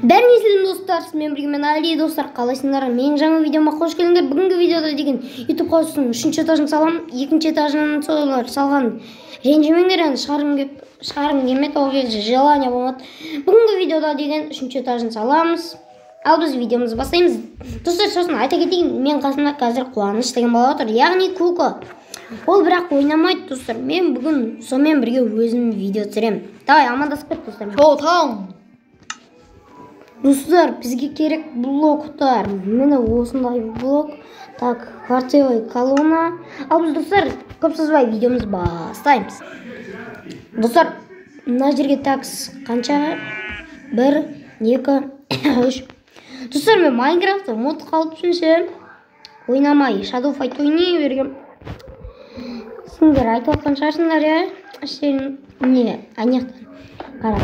Бәріңе сәлем достар, сізбен бірге мен Али. Достар, қалайсыңдар? Менің жаңа видеома қош келдіңдер. Бүгінгі видеода деген YouTube хаустың 3-ші этажын салам, 2-ші этажын солар салған. Ренжімеңдер, енді шығарғым келмеді, ол кезде желание болмады. Бүгінгі видеода деген 3-ші этажын саламыз. Ал біз видеомызды бастаймыз. Достар, сосын айта кетейін, мен қасымда қазір Қуаныш деген бала отыр, яғни Куко. Ол бірақ ойнамайды, достар. Мен бүгін сонымен бірге өзім видео түсіремін. Давай, амандасып кет, достар. Шоу. Достар, бізге керек блоктар. Міне осындай блок. Так, кварцевый колонна. Ал біз, достар, көп созбай видеомызды бастаймыз. Достар, мына жерге такс қанша? 1, 2, 3. Достар, мен Майнкрафтты ұмытып қалыппын ше. Ойнамай, Shadow Fight ойнай бергем. Сендер айтып отқан шығарсыңдар, иә? Сен не, анаяқтан қара.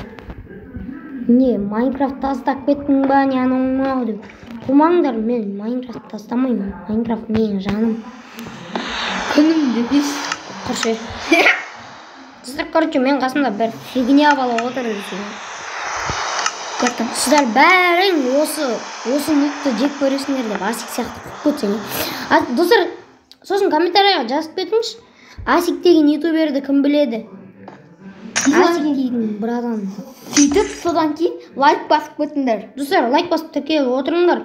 Не, Майнкрафт тастап кеттің ба, не анау мынау деп. Қумаңдар, мен Майнкрафт тастамаймын. Майнкрафт менің жаным. Күнім деп ес. Құршы. Достар, короче, мен қасымда бір фигня бала отыр десең. Сіздер бәрің осы нукты жек көресіңдер деп Асик сияқты қуып кетсең. Достар, сосын комментарияға жазып кетіңізші. Асик деген ютуберді кім біледі? Асик деген бір адам. Сөйтіп, содан кейін лайк басып кетіңдер. Достар, лайк басып тіркеліп отырыңдар.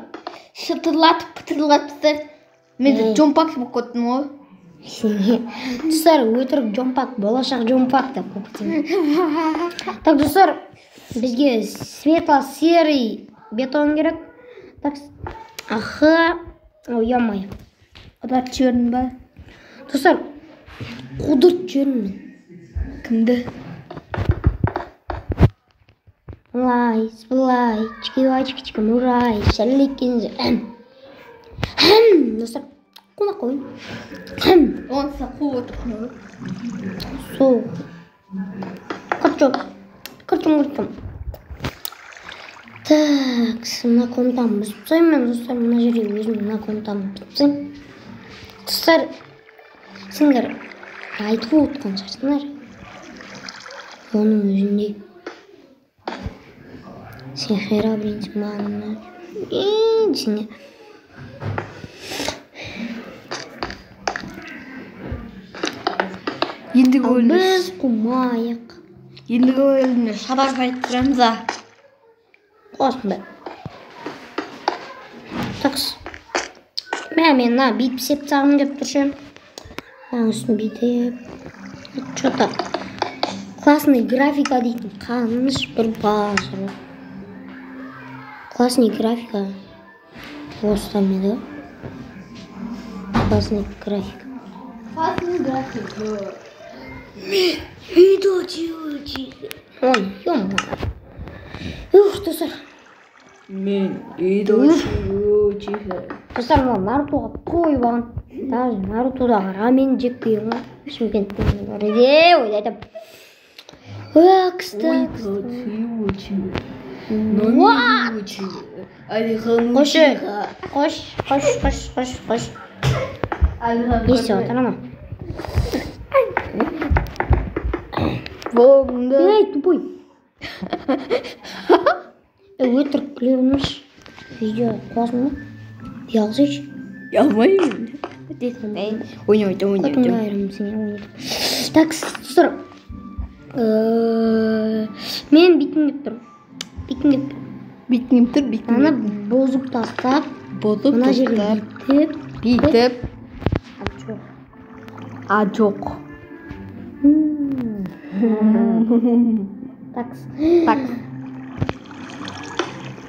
Шытырлатып, пытырлатып. Мен де жомпак болып кеттім ғой. Достар, өтірік жомпак, болашақ жомпак деп қойып кетсең. Так, достар, бізге светло-серый бетон керек. Так, аха, ой, ё-моё. Ұдартып жібердің ба? Достар, қудыртып жібердім мен. Кімді? Былай, былай, чики-чики, мурай, шәлекензе. Достар, қонақ қойын. Онса қуып отырсың ғой. Сол. Короче, короче. Так, мына комнатамды бұзып тастаймын мен, достар, мына жерге өзім мына комнатамды бұзып тастаймын. Достар, сендер айтып отқан шығарсыңдар. Оның өзінде сен Херобринсің ба, анау десеңдер. Ендігі Ал бөлімде біз қумайық. Ендігі бөлімде шабақ айтып тұрамыз а. Қуасың ба? Такс. Мә, мен мына бүйтіп істеп тастағым келіп тұр ше. Мынаның үстін бүйтіп. Чё-то классный графика дейтін қаныш бір базар. Классный графика. Осыдан еді ғой. Классный графика. Классный графика. Мен видео делаю. Ой, ё-моё. Ух, достар. Мен видео делаю. Достар, мына Нарутоға тойып алған. Даже Нарутодағы рамен жеп келген ғой. Шымкенттен бар еді, ойда айтамын. Кісті. Қойшы. Қош, қош, қош, қош, қош. Не істеп отыр ана? Болды. Ей, тупой. Өтірік күле бермеші. Видео қуасың ба? Ұялсайшы. Ұялмаймын. Ойнамайды, ойнамайды. Көтіңді айырамын сені, ойнайды. Так, достар. Мен бүйткім келіп тұр. Бүйткім келіп тұр. Бүйткім келіп тұр, бүйткім Аны келіп тұр. бұзып тастап, Бұзып мына жерге тастап, бүйтіп, бүйтіп. А, жоқ. А, жоқ. Так. Так.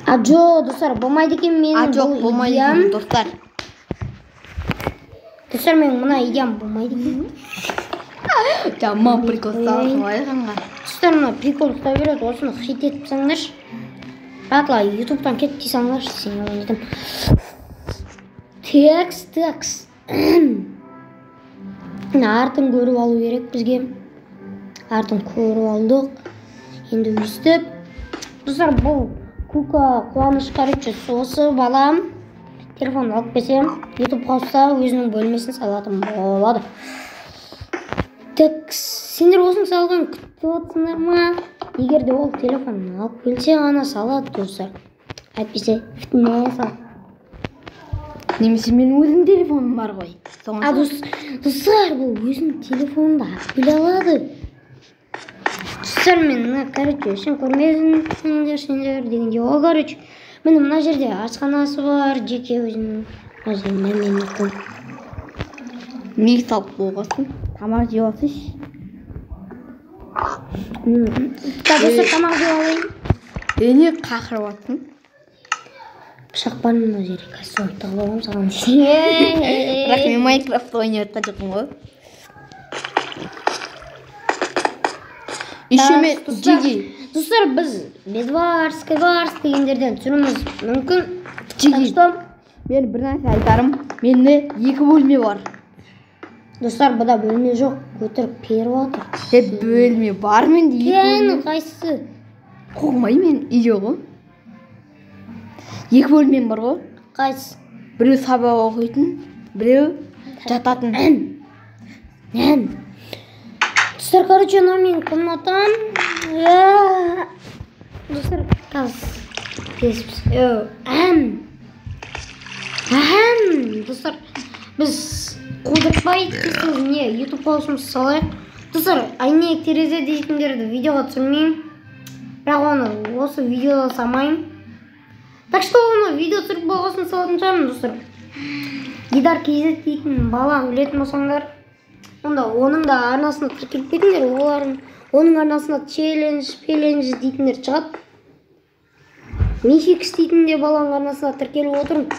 А, жоқ, достар, болмайды екен менің А, жоқ, бұл болмайды идеям. екен, достар. Достар, менің мына идеям болмайды екен. Жаман прикол саласың ғой айқанға. Достар, мына прикол ұстай береді, осыны хит етіп тастаңдаршы. Братла, ютубтан кет дей салыңдаршы, сен ойнайтын. Текс, текс. Мына артын көріп алу керек бізге. Артын көріп алдық. Енді өйстіп. Достар, бұл Кука Қуаныш, короче, осы балам телефон алып келсем, ютуб қосса, өзінің бөлмесін салатын болады. Так, сендер осыны салған күтіп отырсыңдар ма? Егер де ол телефон алып келсе ғана салады, достар. Әйтпесе фитне сал. Немесе менің өзім телефоным бар ғой. А достар, бұл өзінің телефонында алып келе алады. Достар, мен мына, короче, сен көрмедіңдер, сендер дегенде, о, короче, міне мына жерде асханасы бар, жеке өзінің. Мына жерде мен қой. Неге салып қойғансың? Тамақ жеп алсайшы. Так, достар, тамақ жеп алайын. Не қақырып жатсың? Пышақ бар мына жерде, қазір соны тығып аламын саған. Бірақ мен Майнкрафт ойнап жатқан жоқпын ғой. Еще мен жеге. Достар, біз Бедварс, Скайварс дегендерден түсіруіміз мүмкін. Жеге. Мен бір нәрсе айтарым. Менде 2 бөлме бар. Достар, бұда бөлме жоқ. Өтірік періп жатыр. Бөлме бар менде, 2 бөлме. Қайсысы? Қоймай, мен үйде ғой. 2 бөлмем бар ғой. Қайсысы? Біреу сабақ оқитын, біреу жататын. Достар, короче, мынау менің комнатам. Достар, қазір достар, біз қудыртпай тез не YouTube қосымыз салайық. Достар, әйнек терезе дейтіндерді видеоға түсірмеймін. Бірақ оны осы видеода салмаймын. Так что оны видео түсіріп болғасын салатын шығармын, достар. Дидар KZ дейтін баланы білетін болсаңдар, онда оның да арнасына тіркеліп кетіңдер. Олардың оның арнасына челлендж, пеллендж дейтіндер шығады. Мификс дейтін де баланың арнасына тіркеліп отырмын.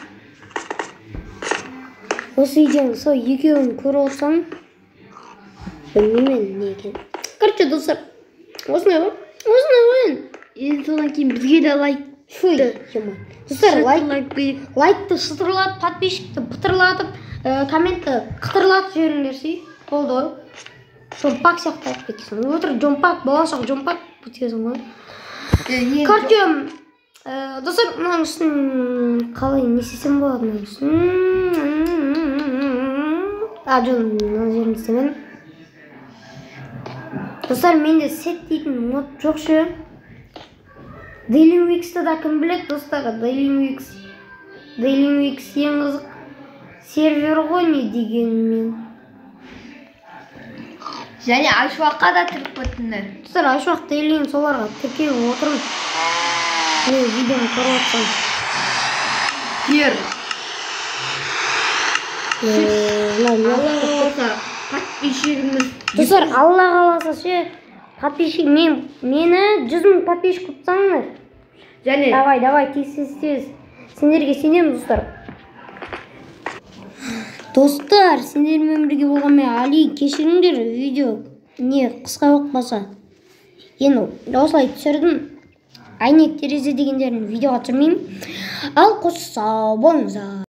Осы видеоны сол екеуін көріп отырсам, білмеймін не екен. Короче, достар, осындай ғой. Осындай ғой. Енді содан кейін бізге де лайк. Фу, достар, лайкты шытырлатып, подписчикті пытырлатып, комментті қытырлатып жіберіңдерші. Болды ғой. Джон Пак сияқты алып кетесің. Отыр Джон Пак, болашақ Джон Пак кетесің ғой. Короче, достар, мынаның үстін қалай не істесем болады мынаның үстін? А, жоқ, мына жерін істемедім. Достар, менде сет дейтін мод жоқ ше. Daily Weeks'ті да кім біледі, достар? Daily Weeks. Daily Weeks ең қызық сервер ғой не дегенмен. Және Айшуаққа да тіркеп кеттіңдер. Достар, Айшуақ Daily-ін соларға тіркеліп отырмын. Мен видеоны көріп отырсам. Кер. Алла қаласа, подписчигіміз. Достар, Алла қаласа ше, подписчик мені 100 000 подписчик құтсаңдар. Және давай, давай, тез, тез, тез. Сендерге сенемін, достар. Достар, сендермен бірге болған мен Али. Кешіріңдер, видео не қысқа болып қалса. Енді осылай түсірдім. Әйнек терезе дегендерін видеоға түсірмеймін. Ал қош сау болыңыздар.